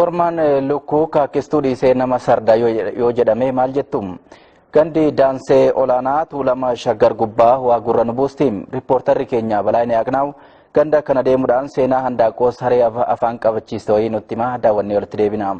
Kormaan lukkuu kaakkistuu dhiisee nama sardaa yoo jedhame maal jettu? Gandi Daansee Olaanaa Tuulama Shaggar Gubbaa waa gurra nu buusti. Riippoortarri keenya Balaayinee Aqnaaw ganda kana deemuudhaan seenaa handaaqqoo saree afaan qabachiiste wayii nutti hima. Daawwannee walitti deebina.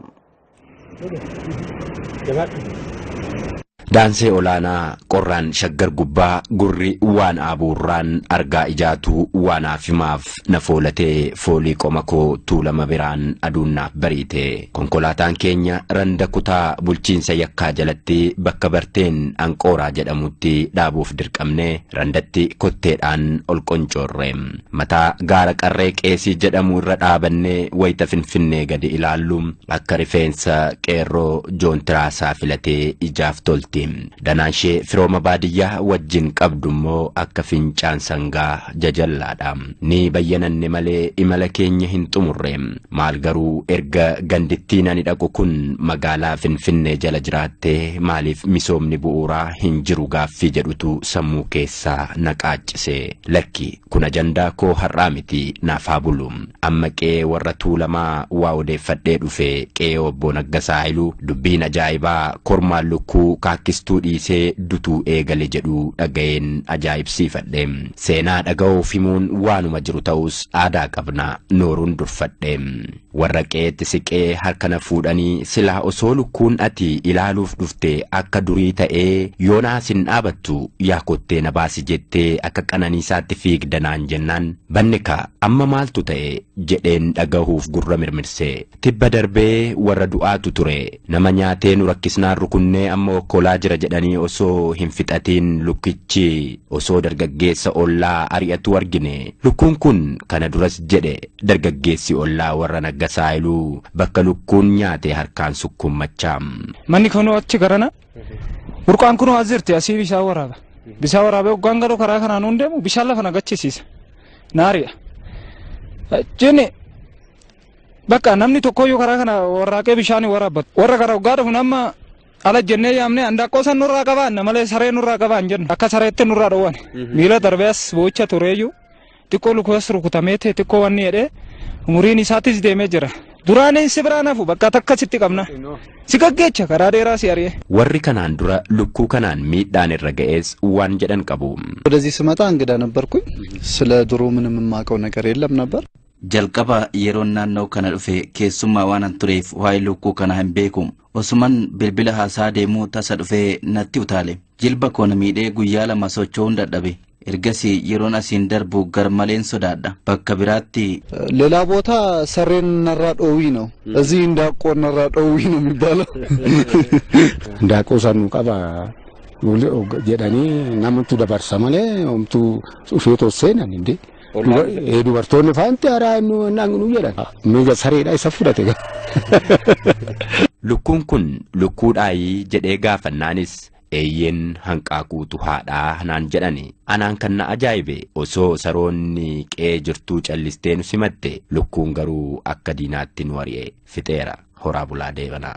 Daansee Olaanaa qorraan Shaggar Gubbaa gurri waan aabuurraan argaa ijaatu waan haafimaaf na foolatee foolii qoma koo Tuulama biraan aduun naaf bariite. Konkolaataan keenya randa kutaa bulchiinsa Yakkaa jalatti bakka barteen Anqooraa jedhamutti dhaabuuf dirqamne randatti kotteedhaan ol qoncoorre. Mataa gaara qarree qeesii jedhamu irra dhaabannee wayita Finfinnee gadi ilaallu akka rifeensa qeerroo Joon Tiraasaa filatee ijaaf tolti. Danaan ishee firooma baadiyyaa wajjin qabdu immoo akka fincaan sangaa jajallaadha. Ni bayyananne malee imala keenya hin xumurre. Maal garuu erga gandittiin ani dhaqu kun magaalaa Finfinnee jala jiraattee maaliif misoomni bu'uuraa hin jiru gaaffii jedhutu sammuu keessaa na qaaccise. Lakki kun ajandaa koo har'aa miti, naaf haa bulu. Amma qe'ee warra Tuulamaa waa odeeffadhee dhufe. Qe'ee obbo Naggasaa Haayiluu dubbiin ajaa'ibaa kormaan lukkuu kaakkistuu dhiisee dutuu eegale jedhu dhaga'een ajaa'ibsiifadhe. Seenaa dhaga'uuf himuun waanuma jiru ta'us aadaa qabna nooruun durfadhe. Warra qe'eetti siqee harka na fuudhanii silaa osoo lukkuun ati ilaaluuf dhufte akka durii ta'ee yoonaa sin dhaabattu yaa kottee na baasi jettee akka qananiisaatti fiigda naan jennaan banne ka amma maaltu ta'e jedheen dhagahuuf gurra mirmirse. Tibba darbee warra du'aatu ture nama nyaatee nu rakkisnaan rukunnee amma okkolaa jira jedhanii osoo hin fixatiin lukkichi osoo dargaggeessa ollaa ari'atu argine. Lukkuun kun kana duras jedhe dargaggeessi ollaa warra Naggasaa Haayiluu bakka lukkuun nyaate harkaan sukkuummachaa. Manni kunoo achi garana burqaan kunoo as jirti, asii bishaan waraaba. Bishaan waraabee hoggaan galuu karaa kanaan nuun deemu bishaan lafa na gachisiisa. Naari'a. Jenne bakka namni tokkoyyuu karaa kana warraaqee bishaan waraabbatu. Warra gara hoggaa dhufu nama ala jennee yaamnee handaaqqoo san nurraa qabaan malee saree nurraa qabaan jennu. Akka sareetti nurraa dhowwan. Miila darbee as boo'icha tureeyyuu xiqqoo lukuus rukutamee ta'e xiqqoo wanni jedhee umuriin isaatis deemee jira. Duraan si biraan hafu bakka takka sitti qabna. Si gaggeecha karaa dheeraa si ari'e. Warri kanaan dura lukkuu kanaan miidhaan irra ga'es waan jedhan qabu. ወደዚህ ስመጣ እንግዳ ነበርኩኝ። ስለ ድሮ ምንም የማውቀው ነገር የለም ነበር። Jalqaba yeroon naannoo kana dhufe keessummaa waanan tureef waa'ee lukkuu kana hin beeku. Osuman bilbila haasaa deemuu tasa dhufee natti utaale. Jilba koo na miidhee guyyaa 2 socho'uun dadhabe. Ergasii yeroon asiin darbu garmaleen sodaadha. Bakka biraatti ሌላ ቦታ ሰሬን ነራ ዶዊ ነው፣ እዚህ እንዳቆ ነራ ዶዊ ነው የሚባለው። እንዳቆ ሰኑ ቀባ jedhanii namatu dabarsa malee homtuu dhufee tosseenan inde. Dubartoonni faanti haaraa nu jedhan. Miga sareedha isa fudhate. Lukkuun kun lukkuudhaayii jedhee gaafannaanis eeyyeen hanqaaquutu haadhaa naan jedhani. Anaan kan na ajaa'ibe osoo saroonni qe'ee jirtuu callistee nu simatte lukkuun garuu akka diinaatti nu ari'e fixeera. Horaa bulaa deebanaa.